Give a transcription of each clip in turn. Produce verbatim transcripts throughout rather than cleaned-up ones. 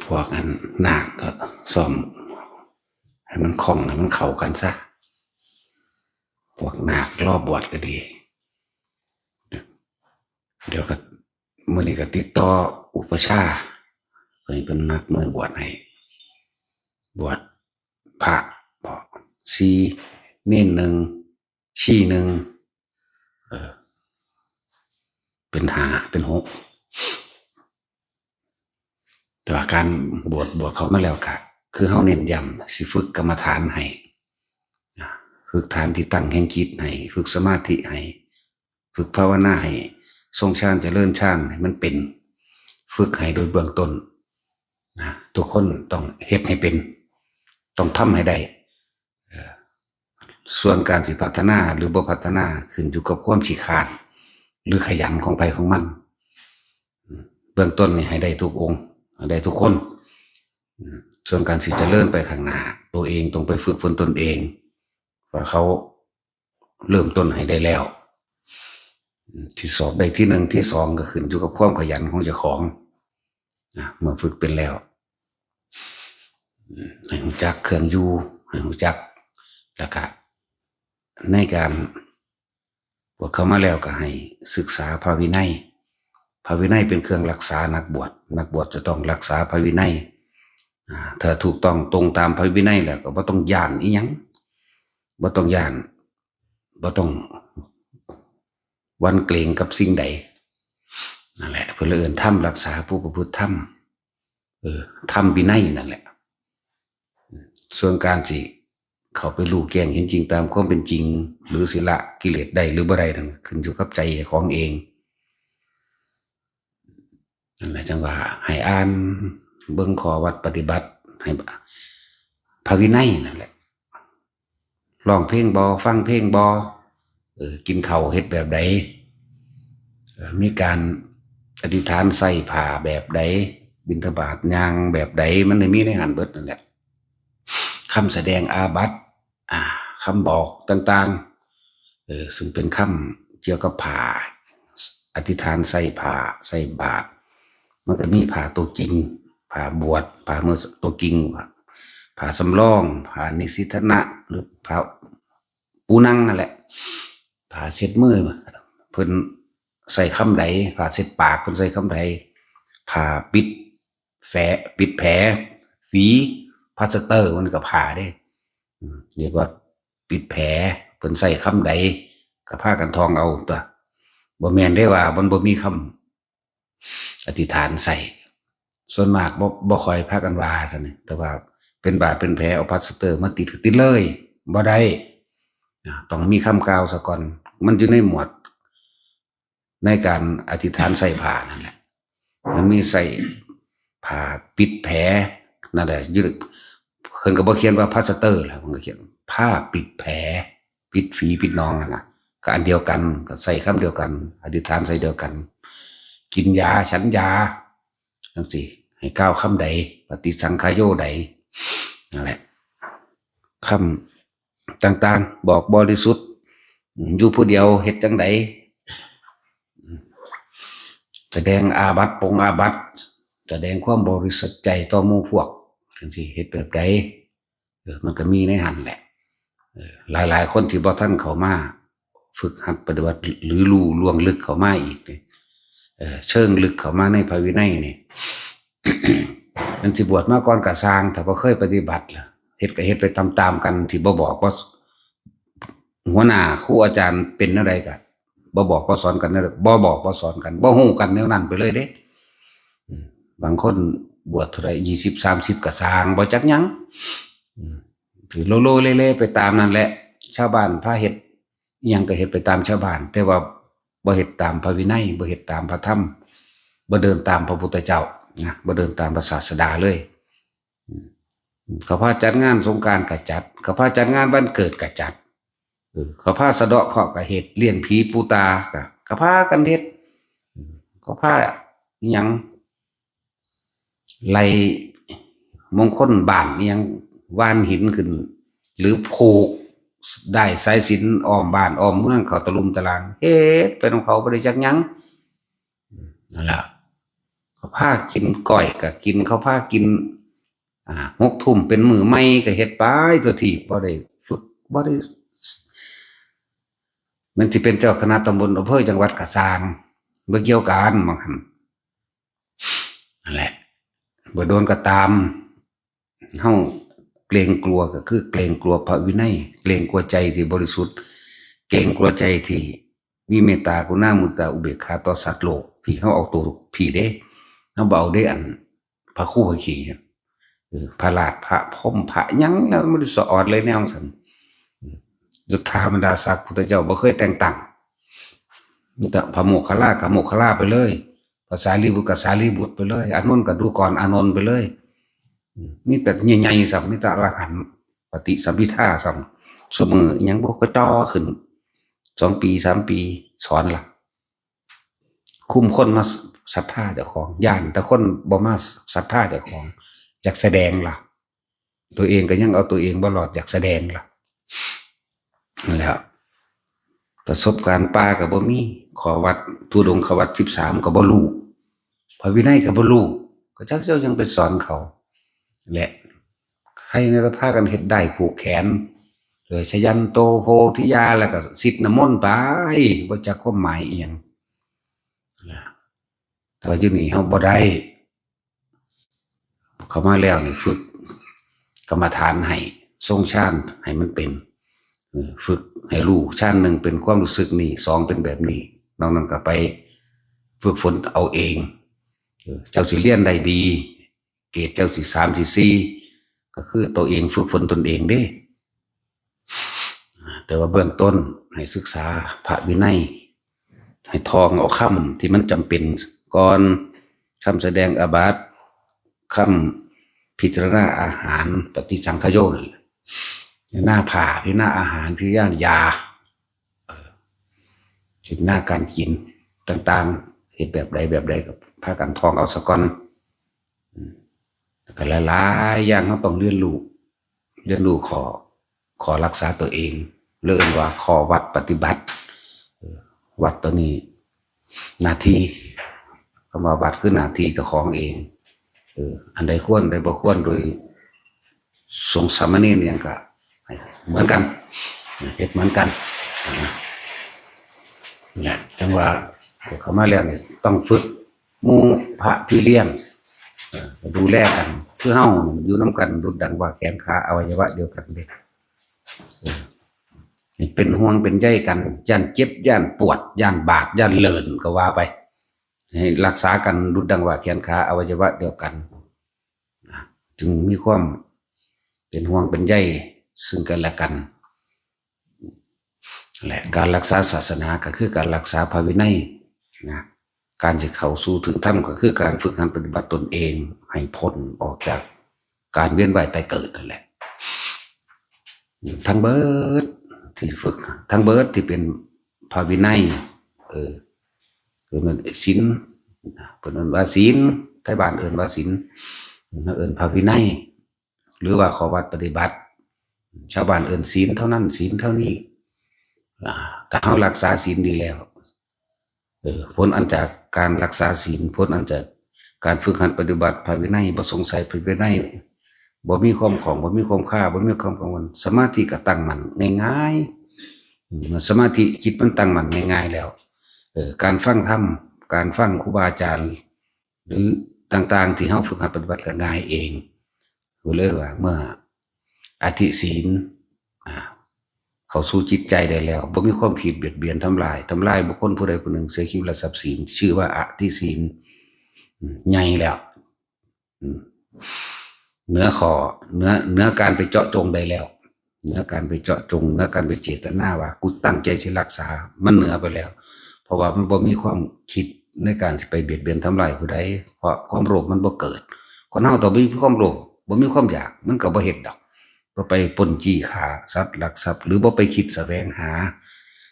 พวกอันนาคก็ซ่อมให้มันคล่องให้มันเข้ากันซะ พวกนาครอบวชก็ดี เดี๋ยวก็มื้อนี้ก็ติดต่ออุปัชฌาย์ เพิ่นเพิ่นนัดมื้อบวชให้ บวชพระบอก สี่ เณรหนึ่ง ชีหนึ่ง เออ เป็นห้า เป็นหก แต่ว่าการบวช บวชเข้ามาแล้วก็ คือเฮาเน้นย้ำ สิฝึกกรรมฐานให้ อ่า ฝึกฐานที่ตั้งแห่งจิตให้ ฝึกสมาธิให้ ฝึกภาวนาให้ทรงฌานเจริญฌานให้มันเป็น ฝึกให้โดยเบื้องต้นนะ ทุกคนต้องเฮ็ดให้เป็น ต้องทำให้ได้ เอ่อ ส่วนการสิพัฒนาหรือบ่พัฒนาขึ้นอยู่กับความขี้คร้าน หรือขยันของไผของมัน เบื้องต้นนี่ให้ได้ทุกองค์ ให้ได้ทุกคน ส่วนการสิเจริญไปข้างหน้า ตัวเองต้องไปฝึกฝนตนเอง ว่าเขาเริ่มต้นให้ได้แล้ว ที่สอบได้ที่หนึ่งที่สองก็ขึ้นอยู่กับความขยันของเจ้าของนะ เมื่อฝึกเป็นแล้ว ให้รู้จักเครื่องอยู่ ให้รู้จัก แล้วก็ในการบวชเข้ามาแล้วก็ให้ศึกษาพระวินัย พระวินัยเป็นเครื่องรักษานักบวช นักบวชจะต้องรักษาพระวินัย อ่า ถ้าถูกต้องตรงตามพระวินัยแล้วก็บ่ต้องย้านอิหยัง บ่ต้องย้าน บ่ต้องหวั่นเกรงกับสิ่งใด นั่นแหละ เพิ่นเลยเอิ้นธรรมรักษาผู้ประพฤติธรรม เออ ธรรมวินัยนั่นแหละ ส่วนการสิเข้าไปรู้แจ้งเห็นจริงตามความเป็นจริง หรือสิละกิเลสได้หรือบ่ได้นั่นขึ้นอยู่กับใจของเอง นั่นแหละจังว่าให้อ่านเบิ่งข้อวัดปฏิบัติ ให้พระวินัยนั่นแหละ ร้องเพลงบ่ ฟังเพลงบ่ เออ กินข้าวเฮ็ดแบบใด เอ่อ มีการอธิษฐานใส่ผ้าแบบใด บิณฑบาตย่างแบบใด มันได้มีในหั้นเบิดนั่นแหละ คำแสดงอาบัติ อ่า คำบอกต่างๆ เออ ซึ่งเป็นคำเกี่ยวกับผ้า อธิษฐานใส่ผ้า ใส่บาตร มันก็มีผ้าตัวจริง ผ้าบวช ผ้าเมือตัวจริง ผ้าสำรอง ผ้านิสิทธนะ หรือผ้าปูนังนั่นแหละ ผ้าเช็ดมือ เพิ่นใส่คำใด ผ้าเช็ดปาก เพิ่นใส่คำใด ผ้าปิดแผล ปิดแผล ฝี พลาสเตอร์ มันก็ผ้าเด้ อืม เรียกว่าปิดแผล เพิ่นใส่คำใด ก็พากันท่องเอาตั๊ว บ่แม่นได้ว่ามันบ่มีคำอธิษฐานใส่ ส่วนมากบ่ บ่ค่อยพากันว่าเท่านี้ แต่ว่าเป็นบาดเป็นแผล เอาพลาสเตอร์มาติดก็ติดเลย บ่ได้ อ่า ต้องมีคำกล่าวซะก่อน มันอยู่ในหมวด ในการอธิษฐานใส่ผ้านั่นแหละ มันมีใส่ผ้าปิดแผลนั่นแหละ อยู่ เพิ่นก็บ่เขียนว่าพลาสเตอร์ล่ะ เพิ่นก็เขียนผ้าปิดแผล ปิดฝีปิดหนองนั่นน่ะ ก็อันเดียวกัน ก็ใส่คำเดียวกัน อธิษฐานใส่เดียวกัน กินยา ฉันยา จังซี่ ให้กล่าวคำใด ปฏิสังขโยใด นั่นแหละ คำต่างๆ บอกบริสุทธิ์ อยู่ผู้เดียวเฮ็ดจังใด แสดงอาบัติ ปงอาบัติ แสดงความบริสุทธิ์ใจต่อหมู่พวก จังซี่ เฮ็ดแบบใด เออ มันก็มีในหั้นแหละ เออ หลายๆ คนที่บ่ทันเข้ามาฝึกหัดปฏิบัติ หรือรู้ล่วงลึกเข้ามาอีกนี่ เออ เชิงลึกเข้ามาในพระวินัยนี่ มันสิบวชมาก่อนก็ซ่าง ถ้าบ่เคยปฏิบัติล่ะ เฮ็ดก็เฮ็ดไปตามๆ กัน ที่บ่บอก บ่ หัวหน้าครูอาจารย์เป็นแนวใดก็บ่บอกบ่สอนกันแนวใด บ่บอกบ่สอนกัน บ่ฮู้กันแนวนั้นไปเลยเด้ อืม บางคนบวชเท่าใด ยี่สิบ สามสิบ ก็ซ่าง บ่จักหยัง อืม ถือโลโลเลเลไปตามนั่นแหละ ชาวบ้านพาเฮ็ดอิหยังก็เฮ็ดไปตามชาวบ้าน แต่ว่าบ่เฮ็ดตามพระวินัย บ่เฮ็ดตามพระธรรม บ่เดินตามพระพุทธเจ้านะ บ่เดินตามพระศาสดาเลย อืม เขาพาจัดงานสงกรานต์ก็จัด เขาพาจัดงานวันเกิดก็จัด เออ เขาพาสะเดาะเคราะห์ก็เฮ็ด เลี้ยงผีปู่ตาก็ ก็พากันเฮ็ด อืม เขาพาอิหยัง ไล่มงคลบ้านอิหยัง หว่านหินขึ้น หรือผูกด้ายสายสิญจน์อ้อมบ้านอ้อมเมืองเข้าตะลุมตะลาง เฮ็ดไปของเขาบ่ได้จักหยัง นั่นล่ะ พากินก้อยก็กิน เขาพากิน อ่า หกทุ่มเป็นมื้อใหม่ก็เฮ็ดไป ตัวที่บ่ได้ฝึก บ่ได้ มันสิเป็นเจ้าคณะตำบล อำเภอ จังหวัดก็ซ่าง บ่เกี่ยวกัน บางหั่น นั่นแหละ บ่โดนก็ตาม เฮาเกรงกลัวก็คือเกรงกลัวพระวินัย เกรงกลัวใจที่บริสุทธิ์ เกรงกลัวใจที่มีเมตตากรุณามุทิตาอุเบกขาต่อสัตว์โลก พี่เฮาเอาตัวพี่เด้ เฮาบ่เอาเด้อันพระครูพระขี้ เออ พระราช พระพรหม พระหยังแล้วมันสะออดเลยแนวซั่น เออ ยศถาบรรดาศักดิ์พุทธเจ้าบ่เคยแต่งตั้ง มีแต่พระโมคคัลลาก็โมคคัลลาไปเลย พระสารีบุตรก็สารีบุตรไปเลย อานนท์ก็ดูก่อนอานนท์ไปเลย อืม มีแต่ใหญ่ๆ ซ้ำ มีแต่อรหันต์ปฏิสัมภิทาซ้ำ ซุมื้ออิหยังบ่ก็จ่อขึ้น สองปี สามปี สอนล่ะ คุมคนมาศรัทธาเจ้าของ ย้านแต่คนบ่มาศรัทธาเจ้าของ อยากแสดงล่ะ ตัวเองก็ยังเอาตัวเองบ่รอด อยากแสดงล่ะ นั่นแหละ ประสบการณ์ป่าก็บ่มี ข้อวัดธุดงควัตรสิบสามก็บ่รู้ พระวินัยก็บ่รู้ ก็จักเจ้ายังไปสอนเขา และใครในก็พากันเฮ็ดด้ายผูกแขน โดยชยันโตโพธิยา แล้วก็สิทธิ์น้ำมนต์ไป บ่จักความหมายอีหยัง แต่ว่าอยู่นี่เฮาบ่ได้ เข้ามาแล้วนี่ฝึกกรรมฐานให้ทรงฌานให้มันเป็น เออ ฝึกให้รู้ฌานหนึ่งเป็นความรู้สึกนี่ สองเป็นแบบนี้ นอกนั้นก็ไปฝึกฝนเอาเอง เออ เจ้าสิเรียนได้ดี เกรดเจ้าสิสามสิสี่ ก็คือตัวเองฝึกฝนตนเองเด้ แต่ว่าเบื้องต้นให้ศึกษาพระวินัย ให้ท่องเอาคำที่มันจำเป็นก่อน คำแสดงอาบัติ คำพิจารณาอาหาร ปฏิสังขโยชน์ พิจารณาผ้า พิจารณาอาหาร พิจารณายา เออ พิจารณาการกินต่างๆ เฮ็ดแบบใดแบบใดก็พากันท่องเอาซะก่อน อืม แล้วก็หลายๆอย่างเราต้องเรียนรู้ เรียนรู้ข้อ ข้อรักษาตัวเอง หรือเอิ้นว่าข้อวัดปฏิบัติ เออ วัดตัวนี้ หน้าที่ คำว่าวัดคือหน้าที่เจ้าของเอง เออ อันใดควร อันใดบ่ควร โดยสงฆ์สามเณรอิหยังก็ให้เหมือนกัน เฮ็ดเหมือนกัน นะ เนี่ย จังว่าเข้ามาแล้วเนี่ยต้องฝึก หมู่พระพี่เลี้ยง เอ่อ ดูแลกัน คือเฮานี่อยู่นำกันดุจดังว่าแขนขาอวัยวะเดียวกันเด้ เออ ให้เป็นห่วงเป็นใยกัน ย้านเจ็บ ย้านปวด ย้านบาด ย้านเลินก็ว่าไป ให้รักษากันดุจดังว่าแขนขาอวัยวะเดียวกัน นะ จึงมีความเป็นห่วงเป็นใยซึ่งกันและกัน และการรักษาศาสนาก็คือการรักษาพระวินัยนะ การสิเข้าสู่ถึงธรรมก็คือการฝึกหัดปฏิบัติตนเองให้พ้นออกจากการเวียนว่ายตายเกิดนั่นแหละ ทั้งเบิดที่ฝึก ทั้งเบิดที่เป็นพระวินัย เออ เพิ่นเอิ้นศีล เพิ่นเอิ้นว่าศีล ไทบ้านเอิ้นว่าศีล เฮาเอิ้นพระวินัย หรือว่าข้อวัดปฏิบัติ ชาวบ้านเอิ้นศีลเท่านั้น ศีลเท่านี้ อ่า ถ้าเฮารักษาศีลดีแล้ว เออ ผลอันจากการรักษาศีล ผลอันจากการฝึกหัดปฏิบัติพระวินัย บ่สงสัยพระวินัย บ่มีความข้อง บ่มีความคา บ่มีความกังวล สมาธิก็ตั้งมั่นง่ายๆ อืม สมาธิจิตมันตั้งมั่นง่ายๆแล้ว เออ การฟังธรรม การฟังครูบาอาจารย์ หรือต่างๆ ที่เฮาฝึกหัดปฏิบัติก็ง่ายเอง ก็เลยว่าเมื่ออธิศีล อ่า เข้าสู่จิตใจได้แล้ว บ่มีความคิดเบียดเบียนทำลาย ทำลายบุคคลผู้ใดผู้หนึ่ง เสียชีวิตและทรัพย์สิน ชื่อว่าอธิศีล อืม ใหญ่แล้ว อืม เหนือข้อ เหนือ เหนือการไปเจาะจงได้แล้ว เหนือการไปเจาะจง เหนือการไปเจตนาว่ากูตั้งใจสิรักษา มันเหนือไปแล้ว เพราะว่ามันบ่มีความคิดในการสิไปเบียดเบียนทำลายผู้ใด เพราะความโลภมันบ่เกิด คนเฮาถ้าบ่มีความโลภ บ่มีความอยาก มันก็บ่เฮ็ดดอก บ่ไปปล้นจี้ฆ่าสัตว์ลักทรัพย์ หรือบ่ไปคิดแสวงหา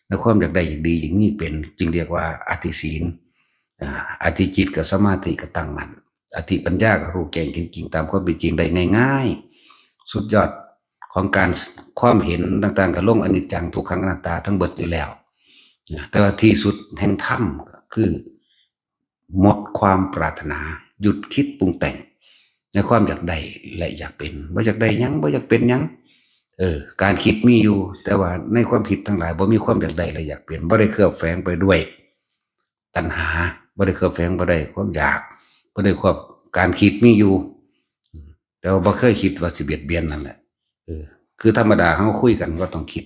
ในความอยากได้อยากดี จึงมีเป็น จึงเรียกว่าอธิศีล อ่า อธิจิตกับสมาธิก็ตั้งมั่น อธิปัญญาก็รู้แจ้งเห็นจริงตามความเป็นจริงได้ง่ายๆ สุดยอดของการ ความเห็นต่างๆ ก็ลงอนิจจังทุกขังอนัตตาทั้งเบิดอยู่แล้วนะ แต่ว่าที่สุดแห่งธรรมก็คือหมดความปรารถนา หยุดคิดปรุงแต่ง ในความอยากได้และอยากเป็น บ่อยากได้หยัง บ่อยากเป็นหยัง เออ การคิดมีอยู่ แต่ว่าในความคิดทั้งหลายบ่มีความอยากได้และอยากเป็น บ่ได้เคลือบแฝงไปด้วยตัณหา บ่ได้เคลือบแฝงไปด้วยความอยาก บ่ได้ควบ การคิดมีอยู่ แต่ว่าบ่เคยคิดว่าสิเบียดเบียนนั่นแหละ เออ คือธรรมดาเฮาคุยกันก็ต้องคิด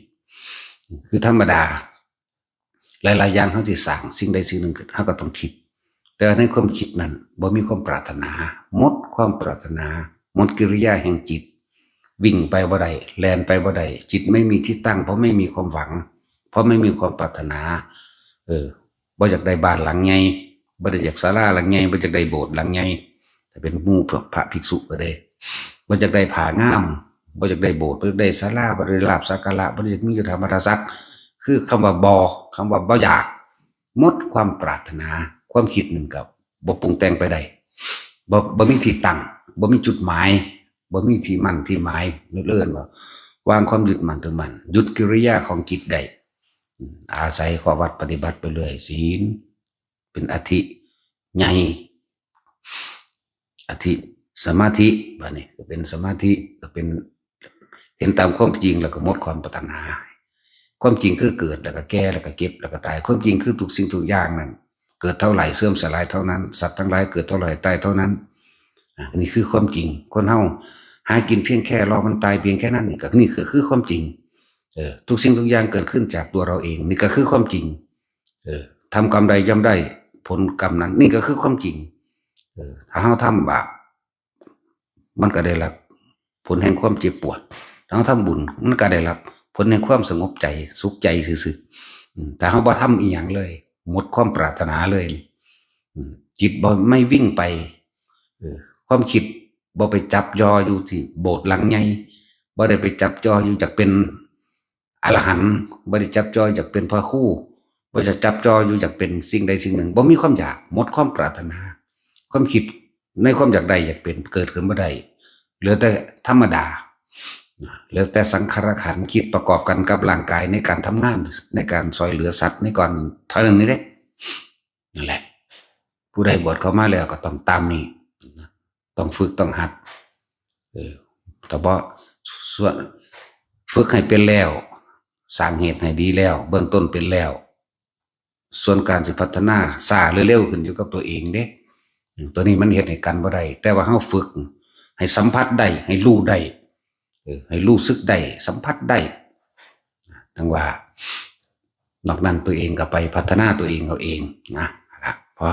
คือธรรมดา หลายๆอย่างเฮาสิสร้างสิ่งใดสิ่งหนึ่งขึ้น เฮาก็ต้องคิด แต่ว่าในความคิดนั้นบ่มีความปรารถนา หมดความปรารถนา หมดกิริยาแห่งจิต วิ่งไปบ่ได้ แล่นไปบ่ได้ จิตไม่มีที่ตั้ง เพราะไม่มีความหวัง เพราะไม่มีความปรารถนา เออ บ่อยากได้บ้านหลังใหญ่ บ่ได้อยากศาลาหลังใหญ่ บ่อยากได้โบสถ์หลังใหญ่ ถ้าเป็นหมู่พวกพระภิกษุก็ได้ บ่อยากได้ผ้างาม บ่อยากได้โบสถ์ บ่อยากได้ศาลา บ่ได้ลาภสักการะ บ่ได้อยากมียศถาบรรดาศักดิ์ คือคำว่าบ่ คำว่าบ่อยาก หมดความปรารถนา ความคิดนั่นก็บ่ปรุงแต่งไปได้ บ่ บ่มีที่ตั้ง บ่มีจุดหมาย บ่มีที่มั่นที่หมาย เอิ้นว่าวางความยึดมั่นถือมั่น หยุดกิริยาของจิตได้ อืม อาศัยข้อวัดปฏิบัติไปเรื่อย ศีล เป็นอธิใหญ่ อธิสมาธิ บัดนี้ก็เป็นสมาธิ ก็เป็นเห็นตามความจริงแล้วก็หมดความปรารถนา ความจริงคือเกิดแล้วก็แก่แล้วก็เจ็บแล้วก็ตาย ความจริงคือทุกสิ่งทุกอย่างนั้น เกิดเท่าไหร่เสื่อมสลายเท่านั้น สัตว์ทั้งหลายเกิดเท่าไหร่ตายเท่านั้น อ่ะ นี่คือความจริง คนเฮาหากินเพียงแค่รอมันตายเพียงแค่นั้น นี่ก็ นี่คือ คือความจริง เออ ทุกสิ่งทุกอย่างเกิดขึ้นจากตัวเราเอง นี่ก็คือความจริง เออ ทำกรรมใดย่อมได้ผลกรรมนั้น นี่ก็คือความจริง เออ ถ้าเฮาทำบาป มันก็ได้รับผลแห่งความเจ็บปวด ถ้าเฮาทำบุญ มันก็ได้รับผลแห่งความสงบใจ สุขใจซื่อๆ อืม ถ้าเฮาบ่ทำอีหยังเลย หมดความปรารถนาเลย อืม จิตบ่ ไม่วิ่งไป เออ ความคิดบ่ไปจับจ่ออยู่ที่โบสถ์หลังใหญ่ บ่ได้ไปจับจ่ออยู่อยากเป็นอรหันต์ บ่ได้จับจ่ออยากเป็นพระครู บ่จะจับจ่ออยู่อยากเป็นสิ่งใดสิ่งหนึ่ง บ่มีความอยาก หมดความปรารถนา ความคิดในความอยากได้อยากเป็นเกิดขึ้นบ่ได้ เหลือแต่ธรรมดา เหลือแต่สังขารขันธ์คิดประกอบกันกับร่างกายในการทำงาน ในการซอยเหลือสัตว์ ในการเท่านั้นนี่แหละ นั่นแหละ ผู้ใดบวชเข้ามาแล้วก็ต้องตามนี้ ต้องฝึกต้องหัด เออ แต่บ่ ส่วน ฝึกให้เป็นแล้ว สร้างเหตุให้ดีแล้ว เบื้องต้นเป็นแล้ว ส่วนการสิพัฒนาช้าหรือเร็วขึ้นอยู่กับตัวเองเด้ ตัวนี้มันเฮ็ดให้กันบ่ได้ แต่ว่าเฮาฝึกให้สัมผัสได้ ให้รู้ได้ เออ ให้รู้สึกได้ สัมผัสได้ ทั้งว่า นอกนั้นตัวเองก็ไปพัฒนาตัวเองเอาเองนะ นะ พอ